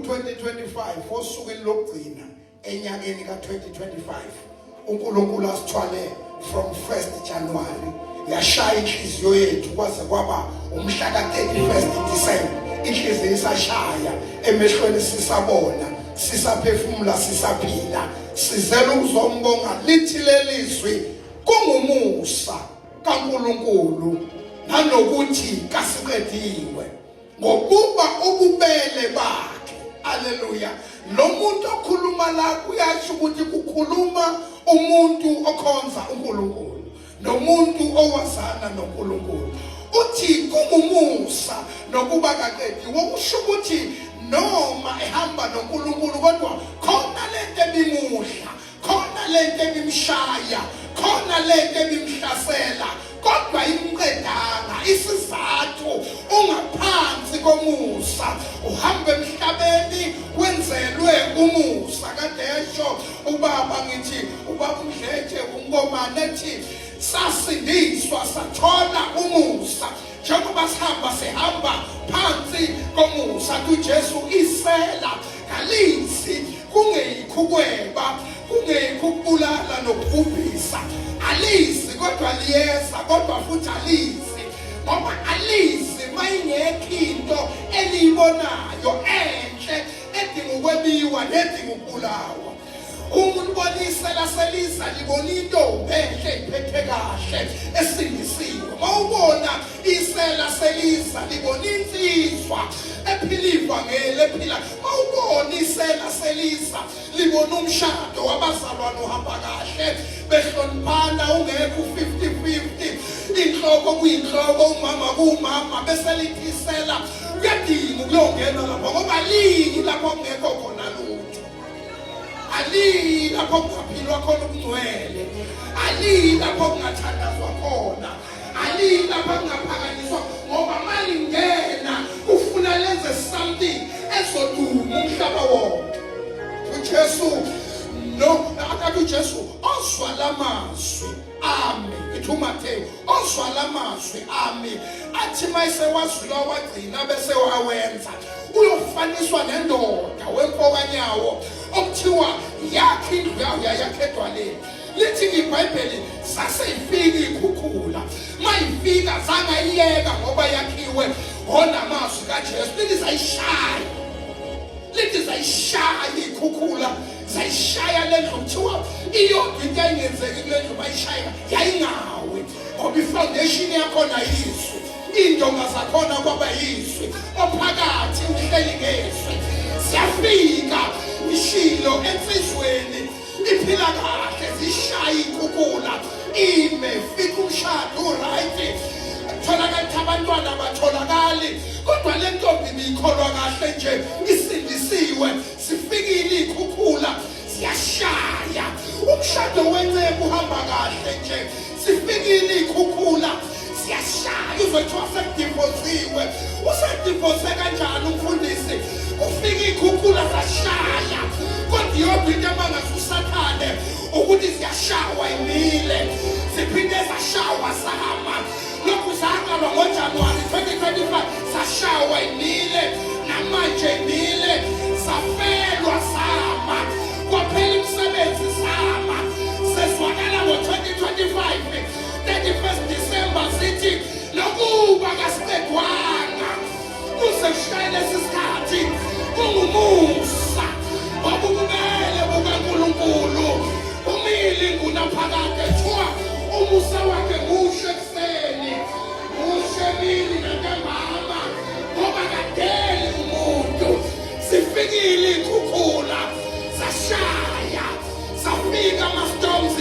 Ku-2025, osukwini lokugcina enyakeni ka-2025, uNkulunkulu asithwale from 1st January, yashaya inhliziyo yethu kwaze kwaba umhla ka-31st December. Inhliziyo isashaya, emehlweni sisabona, sisaphefumula, sisaphila, sizela ukuzombonga. Lithi lelizwi kungumusa kaNkulunkulu nanokuthi kasiqediwe, ngokuba ububele bakhe. Haleluya! Lo muntu okhuluma la kuyasho ukuthi kukhuluma umuntu okhonza uNkulunkulu nomuntu owazana noNkulunkulu. Uthi kungumusa nokuba kaqediwe, kusho ukuthi noma ehamba noNkulunkulu kodwa khona lento ebimudla, khona lento ebimshaya, khona lento ebimhlasela, kodwa imqedanga. Isizathu ungaphansi komusa, uhamba emhlabeni wenzelwe umusa. Kade esho ubaba, ngithi ubaba uMdletshe uNkomane, ethi sasindiswa sathola umusa. Njengoba sihamba, sihamba phansi komusa. KuJesu isela kalizi kungeyikho ukweba, kungeyikho ukubulala nokubhubhisa. Alizi kodwa liyeza, kodwa futhi alizi ngoba alizi mayingekho into eliyibonayo enhle edinga ukwebiwa nedinga ukubulawa. Uma ulibona isela seliza, libona intombi enhle iphethe kahle esindisiwe. Uma ubona isela seliza, libona insizwa ephila ivangeli ephila. Uma ubona isela seliza, libona umshado wabazalwane uhamba kahle, behloniphana, ungekho u-50-50, inhloko kuyinhloko, umama kuwumama, bese lithi isela kuyadinga ukuyongena lapho, ngoba liyi lapho kungekho khona lutho, aliyi lapho kungaphilwa khona ubungcwele, aliyi lapho kungathandazwa khona, aliyi lapho kungaphakanyiswa, ngoba malingena ufuna lenze something ezoduma umhlaba wonke. UJesu no akathi uJesu ozwa lamazwi ami, ithi uMathewu, ozwa lamazwi ami athi mayesewazwile wagcina bese wawenza, uyofaniswa nendoda wemfokanyawo okuthiwa yakhe indlu yayo yayakhe edwaleni. Lithi iBhayibheli sase ifika ikhukhula, mayifika zangayiyeka ngoba yakhiwe onamazwi kaJesu. Lithi zayishaya, lithi zayishaya ikhukhula, zayishaya le ndlu. Kuthiwa iyodwa into ayingenzeki kule ndlu, bayishaya yayingawi, ngoba ifoundation yakhona yizwi, iy'ndonga zakhona kwaba yizwi, ophakathi uhleli ngezwi. Siyafika ishilo ensizweni iphila kahle, zishaya ikhukhula, ime, fika umshado uright, tholakala ukuthi abantwana abatholakali, kodwa le ntombi ibiyikholwa kahle nje, isindisiwe. Sifikile iy'khukhula, ziyashaya, umshado wenceku uhamba kahle nje, sifikile iy'khukhula, ziyashaya, uzothiwa sekudivoziwe. Usedivose kanjani umfundisi? Kufika iy'khukhula zashaya, kodwa iyodwa into emangaza uSathane ukuthi ziyashawa imile, ziphinde zashawa zama. Lokhu zaqalwa ngoJanuwari 2025, zashawa imile, namanje imile. Safelwa sama, kwaphela imisebenzi sama, sezwakala ngo-2025 31st December sithi nokuba kasiqedwanga kuze kushaye lesi sikhathi, kungumusa obububele bukaNkulunkulu umile ngunaphakade. Thiwa umusa wakhe musho ekuseni, musho emini nantambama, ngoba kadeli umuntu. Sifikile ikhukhula zashaya, safika ama-storms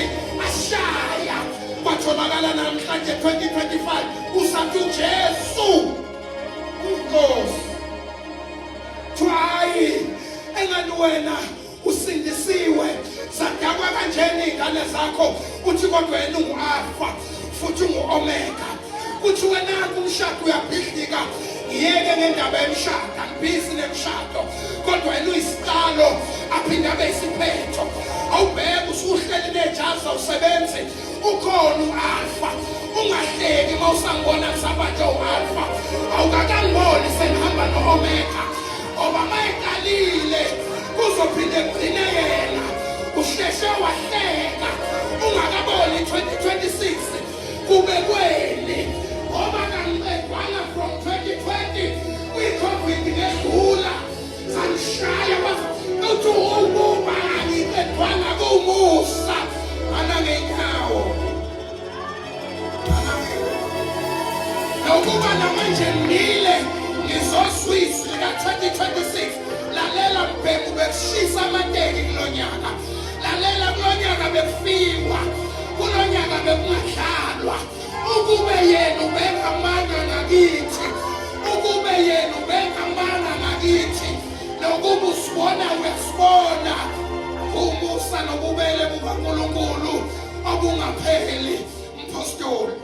ashaya, kwatholakala namhlanje 2025 usathi uJesu uNkosi. Hayi, engani wena usindisiwe, zadakwa kanjena iy'ngane zakho, uthi kodwa yena ungu-Alfa futhi ungu-Omega. Uthi wena umshado uyabhidlika, ngiyeke ngendaba yemishado, angibhizi nemishado, kodwa yena uyisiqalo aphinde abe isiphetho. Awubheke usuhleli nejazi, awusebenzi, ukhona u-Alfa. Ungahleki uma usangibona ngisabanjwe u-Alfa, awukakangiboni sengihamba no-Omega, ngoba mayeqalile Namanje ngimile ngizozwa izwi lika-2026. Lalela mbhemu, bekushisa amateki kulo nyaka. Lalela, kulo nyaka bekufiwa, kulo nyaka bekungadlalwa. Ukube yena ubengamanga ngakithi, ukube yena ubengamanga ngakithi, nokuba usibona uyasibona umusa nobubele bukaNkulunkulu obungapheli, mphostoli.